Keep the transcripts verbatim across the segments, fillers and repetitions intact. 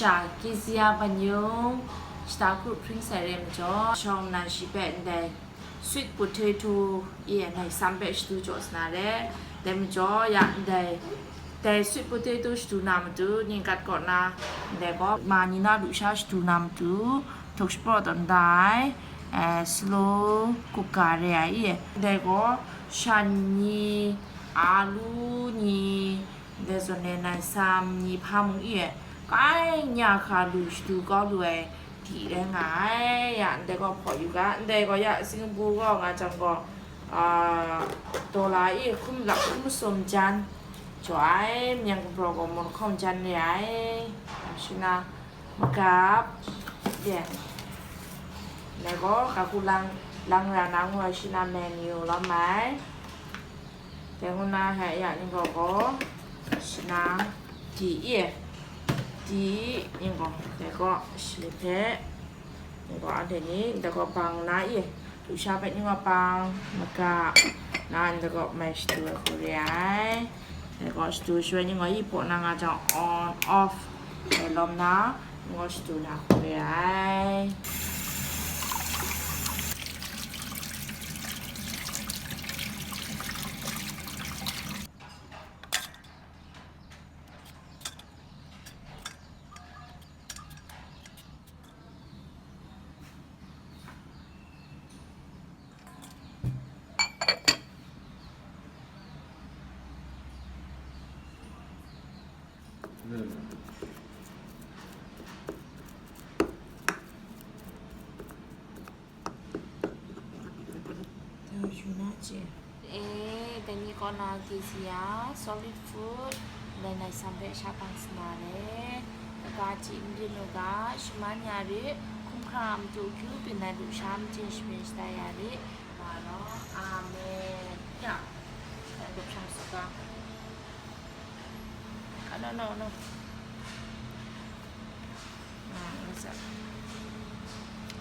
Sha K Z R ban yung shata kru hpring sai re majaw, shawng nan shi hpe ndai sweet potato e nai sam hpe shadu jaw sa na re. Dai majaw ya ndai, dai sweet potato shadu na matu, ning kat kaw na, ndai gaw ma ni na lusha shadu na matu, htuk shapraw tawn da ai, eh, slow cooker re ai e. Ndai gaw shan ni, alu ni, ndai zawn e nai sam ni hpa mung e, kai nya hka lu shadu kau lu ai di rai nga ai. Ya, ndai gaw hpaw yu ga, ndai gaw ya, Singapore gaw nga jang gaw, ah, dollar e hkum lap hkum sum jan jaw ai, myen gumhpraw gaw mung hkawng jan re ai. Shi na, makap, ye. Ndai gaw, kaku lang, lang ra na ngu ai shi na menu lawm ai. Dai ngu na, hai ya ni gaw gaw, shi na, di e, di ni gaw, dai gaw, shi hpe, ni gaw, anhte ni, dai gaw, bang na e, lusha hpe ni gaw, bang, maga, na, dai gaw, mai shadu ai hku re ai. Dai gaw, shadu shaloi ni gaw, yi paw na nga jang, on, off, dai lawm na, ni gaw, shadu na hku re ai. E, dai ni kaw na K Z R, solid food, ndai nai sam hpe sha pang sa na re. Kaga chyi n rin u ga, shaman ya re, hkumhkrang a matu akyu byin ai lusha majin shamyen shatai ya re, nga law. Amen. Ya, dai grup shang sa ga. Ano, no, no. Ah, nasa.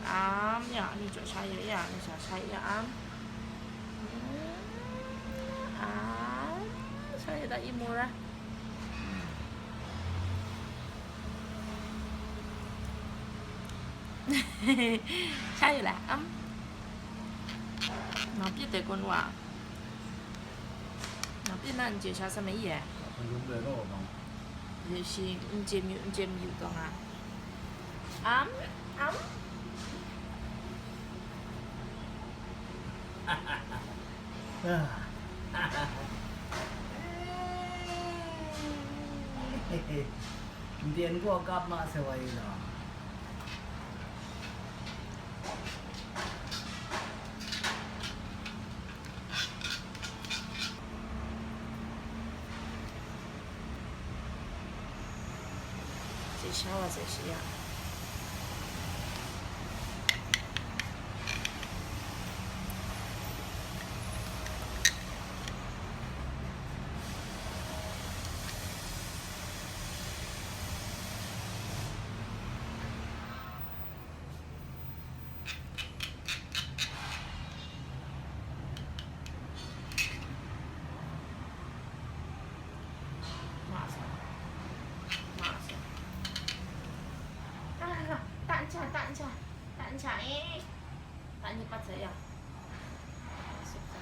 Am, ya, ni jaw sha ya, ya, ni jaw sha ya, am. Am, sha ya da imura. Sha ya la, am. Nang pyit dai kun wa. Nang pyit na n chye sha sa mai ye? Hpa yum le law, nang. Ye shi, n chye myu, n chye myu taw nga. Am, am. Ntyen gaw kap ma se wa i law. Zai sha wa zai shi ya. Ma sa. Ma sa. Ah, tak n cha, tak n cha. Tak n cha, eh. Tak n cha, pat sa ya. Suk sa.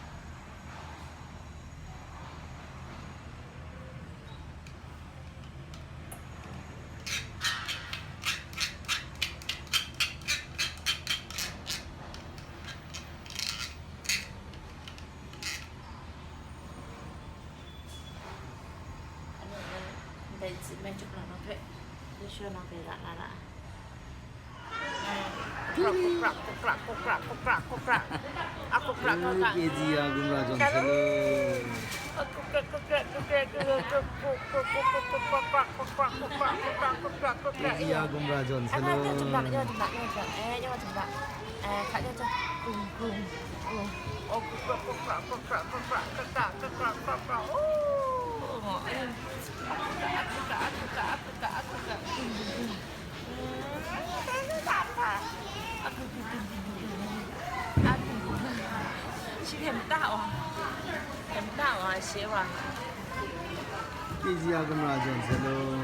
Ano, eh, dai zi mai juk na nang hpe, ni shwa nang hpe ra na ra. Kukrak, kukrak, kukrak, kukrak, kukrak, kukrak. A kukrak kau ta. K Z R gumra jawn sa law. A kukrak, kukrak, kukrak, kukrak, kukrak, kukrak, kukrak, kukrak, kukrak, kukrak. K Z R gumra jawn sa law. Ano, ano, jumlak, ano, jumlak, ano, jumlak. Eh, ano, jumlak. Eh, hka jaw jaw. Gung, gung, gung. Oh, kukrak, kukrak, kukrak, kukrak, kukrak, kukrak, kukrak. Oh, eh. Kukrak, kukrak, kukrak, kukrak, kukrak. Gung, gung, gung. Hmm. Shi hte mata wa. Hte mata wa, shi wa. K Z R gumra jawn sa law.